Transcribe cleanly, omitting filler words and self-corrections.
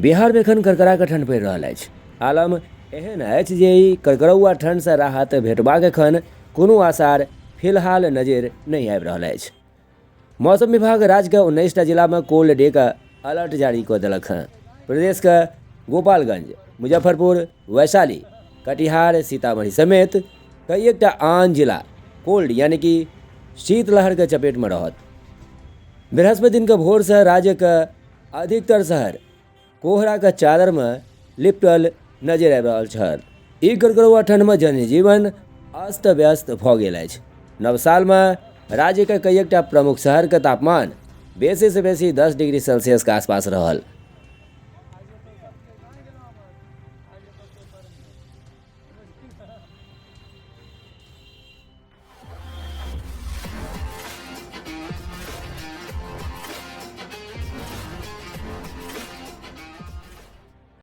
बिहारमे एखन कड़कड़ा कऽ ठण्ड पड़ि रहल अछि। आलम एहन अछि जे ई कड़कड़ौआ ठण्डसँ राहत भेटबाक एखन कोनो आसार फिलहाल नजरि नहि आबि रहल अछि। मौसम विभाग राज्यके 19टा जिलामे कोल्ड डे के अलर्ट जारी कऽ देलक हँ। प्रदेशके गोपालगंज, मुजफ्फरपुर, वैशाली, कटिहार, सीतामढ़ी समेत कई एकटा आन जिला कोल्ड यानी कि शीतलहरके चपेटमे रहत। बृहस्पति दिनके भोरसँ राज्यके अधिकतर शहर कोहराके चादरमे लिपटल नजरि आबि रहल छल। ई कड़कड़ौआ ठण्डमे जनजीवन अस्त व्यस्त भऽ गेल अछि। नव सालमे राज्यके कई एकटा प्रमुख शहरके तापमान बेसीसँ बेसी 10 डिग्री सेल्सियसके आसपास रहल।